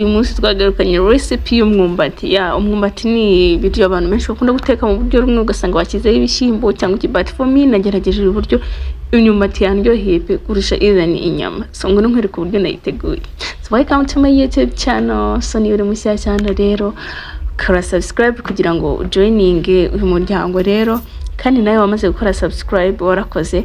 Uyu munsi twagarukanye recipe y'umwumbati. Ya, umwumbati ni ibiryo abantu benshi bakunda guteka mu buryo rumwe, ugasanga bashyizeho ibishyimbo cyangwa iki, but for me nagerageje ubu buryo, imyumbati yanryoheye pe kurusha even inyama. So ngwino nkwereke uburyo nayiteguye. So welcome to my YouTube channel. So niba uri mushyashya hano rero, kora subscribe kugira ngo ujoininge uyu muryango rero. Kandi nawe wamaze gukora subscribe, warakoze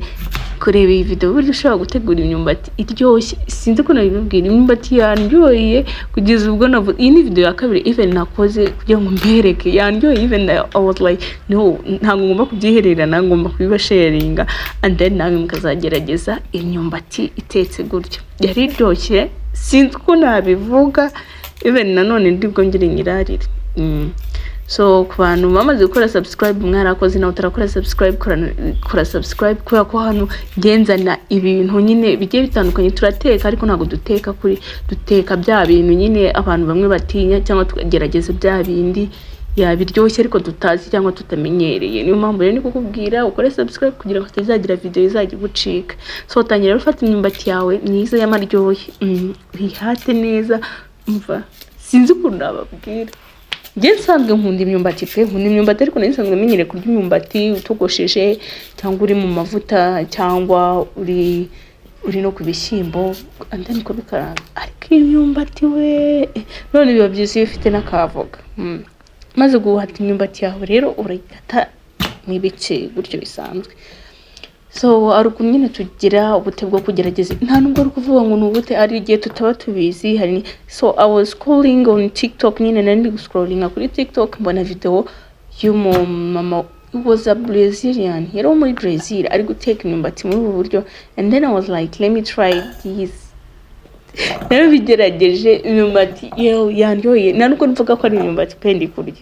kureba iyi video. Uburyo ushobora gutegura imyumbati iryoshye, sinzi ko nabibabwira. Imyumbati yanryoheye kugeza ubwo navuze iyi ni video ya kabiri even nakoze kugira ngo mbereke yanryoheye. Even I was like, "No, ntabwo ngomba kubyihererana, ngomba kubibasharinga," and then namwe mukazagerageza imyumbati itetse gutyo. Yari iryoshye, sinzi uko nabivuga. Even nanone ndi bwongere nyirarire. So ku bantu bamaze gukora subscribe, mwarakoze. Nawe utarakora subscribe, kora subscribe, kubera ko hano ngenzana ibintu nyine bigiye bitandukanye. Turateka, ariko ntabwo duteka kuri duteka bya bintu nyine abantu bamwe batinya, cyangwa tukagerageza bya bindi yabiryoshye ariko tutazi cyangwa tutamenyereye. Niyo mpamvu rero ni kukubwira ukore subscribe kugira ngo hatazagira video izajya igucika. So tangira rero ufata imyumbati yawe myiza y'amaryohe, uyihate neza. Umva, sinzi ukuntu nababwira. Njye nsanzwe nkunda imyumbati pe, nkunda imyumbati, ariko nari nsanzwe menyereye kurya imyumbati utogosheje, cyangwa uri mu mavuta, cyangwa uri no ku bishyimbo, and then ukabikaranga. Ariko iyi myumbati we, none biba byiza iyo ufite n'akavoka. Maze guhata imyumbati yawe rero, urayikata mu ibice gutyo bisanzwe. So hari ukuntu nyine tugira ubute bwo kugerageza. Nta nubwo ari ukuvuga ngo ni ubute, hari igihe tutaba tubizi. Hari so I was scrolling on TikTok nyine, nari ndi guscrollinga kuri TikTok, mbona video y'umumama, was a Brazilian, yari uwo muri Brazil, ari guteka imyumbati muri ubu buryo, and then I was like, "Let me try this." Narabigerageje, imyumbati yewe yandyoheye. Nta nubwo mvuga ko ari imyumbati pe ndi kurya.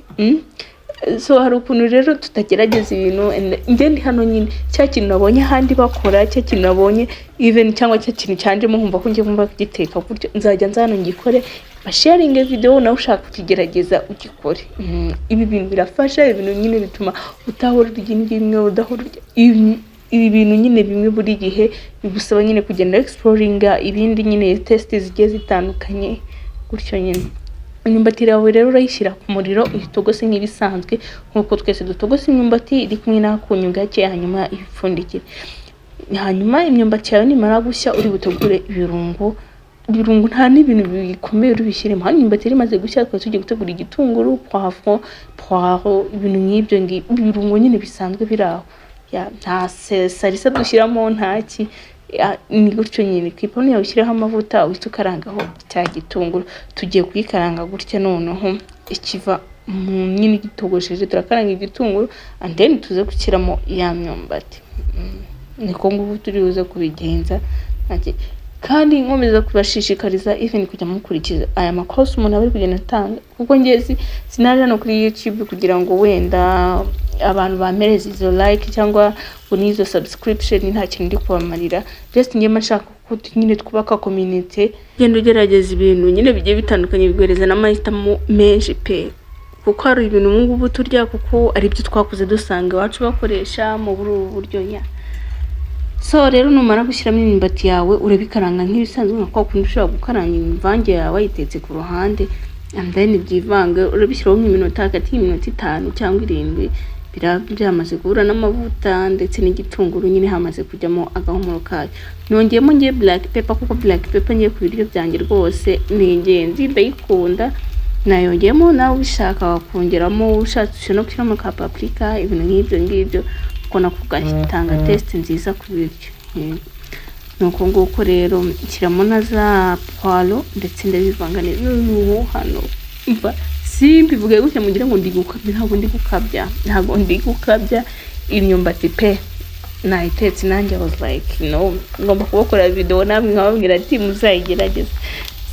So hari ukuntu rero tutagerageza ibintu, and njye ndi hano nyine, cya kintu nabonye ahandi bakora, cya kintu nabonye even, cyangwa cya kintu cyanjemo nkumva ko ngiye kumva kugiteka gutyo, nzajya nza hano ngikore, basharinge video, nawe ushaka kukigerageza ugikore. Ibi bintu birafasha. Ibintu nyine bituma utahora urya indyo imwe, udahora urya ibi bintu nyine bimwe buri gihe. Bigusaba nyine kugenda exploringa ibindi nyine, taste zigiye zitandukanye gutyo nyine. Imyumbati yawe rero urayishyira ku muriro, uyitogose nk'ibisanzwe, nk'uko twese dutogose imyumbati, iri kumwe n'akunyu gake, hanyuma ibipfundikire. Hanyuma imyumbati yawe nimara gushya, uri butegure ibirungo. Ibirungo nta n'ibintu bikomeye uri bishyiremo hano. Imyumbati yari imaze gushya, twari tugiye gutegura igitunguru, poivron, poireau, ibintu nk'ibyo ngibyo, ibirungo nyine bisanzwe biri aho. Ya, nta salsa dushyiramo, nta ki. Ya, ni gutyo nyine. Ku ipanu yawe ushyireho amavuta, uhita ukarangaho cya gitunguru. Tugiye kuyikaranga gutya noneho ikiva mu nyine gitogosheje. Turakaranga igitunguru and then tuze gushyiramo ya myumbati. Niko ngubu turi buze kubigenza. Kandi nkomeza kubashishikariza even kujya mukurikiza aya makosa umuntu aba ari kugenda atanga, kuko njye sinaje hano kuri YouTube kugira ngo wenda abantu bampereze izo like cyangwa ngo n'izo subscription. Nta kintu ndi kubamarira, just njye mba nshaka ko nyine twubaka community. Genda ugerageza ibintu nyine bigiye bitandukanye, biguhereza n'amahitamo menshi pe, kuko hari ibintu ubu ngubu turya kuko ari byo twakuze dusanga iwacu bakoresha mu buri ubu buryo ya. So rero numara gushyiramo imyumbati yawe, urabikaranga nk'ibisanzwe, nka kwa kundi ushobora gukaranga imvange yawe wayitetse ku ruhande, and then byivange. Urabishyiraho nk'iminota, hagati y'iminota 5 cyangwa 7, biraba byamaze guhura n'amavuta ndetse n'igitunguru nyine, hamaze kujyamo agahumuro kayo. Nongeyemo ngiye black pepper, kuko black pepper ngiye ku biryo byanjye rwose ni ingenzi, ndayikunda, nayongeyemo. Nawe ubishaka wakongeramo, ushatse ushobora no gushyiramo ka paprika, ibintu nk'ibyo ngibyo, kuko nako gatanga taste nziza ku biryo. Ni uko nguko rero, nshyiramo na za poireau ndetse ndabivanga neza. Noneho hano, mva simbivuge gutya mugire ngo ndi gukabya, ntabwo ndi gukabya, ntabwo ndi gukabya. Imyumbati pe nayitetse nanjye, I was like, "No, ngomba kubakorera video namwe nkababwira ati muzayigerageze."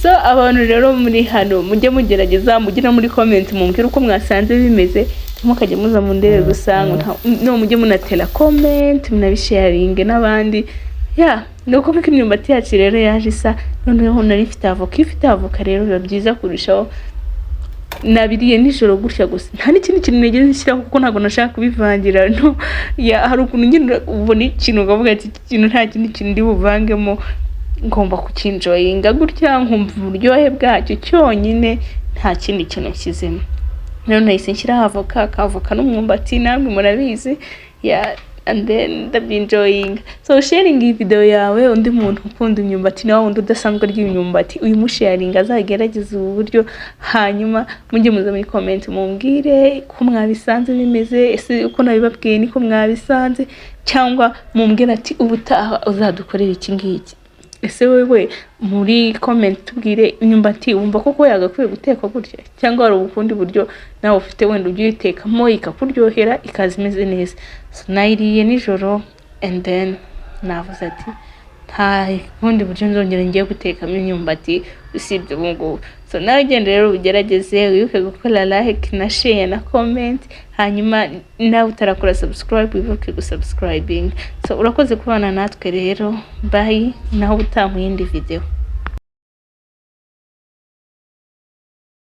So abantu rero muri hano, mujye mugerageza, mujye no muri comment mumbwire uko mwasanze bimeze. Ntimukajye muza mu ndebe gusa ngo no mujye munatera comment, munabisharinge n'abandi. Ya, ni uko nguko imyumbati yacu rero yaje isa. Noneho nari mfite avoka. Iyo ufite avoka rero biba byiza kurushaho. Nabiriye nijoro gutya gusa, nta n'ikindi kintu nigeze nshyiraho, kuko ntabwo nashaka kubivangira. No ya, hari ukuntu nyine ubona ikintu ukavuga ati, "Iki kintu nta kindi kintu ndi buvangemo." Ngomba kukinjoyinga gutya, nkumva uburyohe bwacyo cyonyine, nta kindi kintu nshyizemo. Rero nahise nshyiraho avoka, akavoka n'umwumbati namwe murabizi ya, and then ndabyinjoyinga. So sharing iyi video yawe undi muntu ukunda imyumbati, nawe wundi udasanzwe arya imyumbati, uyimusharinga azagerageza ubu buryo. Hanyuma mujye muza muri comment mumbwire ko mwabisanze bimeze. Ese uko nabibabwiye niko mwabisanze, cyangwa mumbwire ati ubutaha uzadukorera iki ngiki? Ese wewe muri comment tubwire, imyumbati wumva koko yagakwiye gutekwa gutya, cyangwa hari ubundi buryo nawe ufite wenda ujya uyitekamo ikakuryohera, ikaza imeze neza? So nayiriye nijoro and then navuze ati nta bundi buryo nzongera ngiye gutekamo imyumbati usibye ubu ngubu. So nawe ugenda rero ugerageze, wibuke gukora like na share na comment. Hanyuma nawe utarakora subscribe, wibuke gusubscribing. So urakoze kubana natwe rero, bye, naho ubutaha mu yindi video.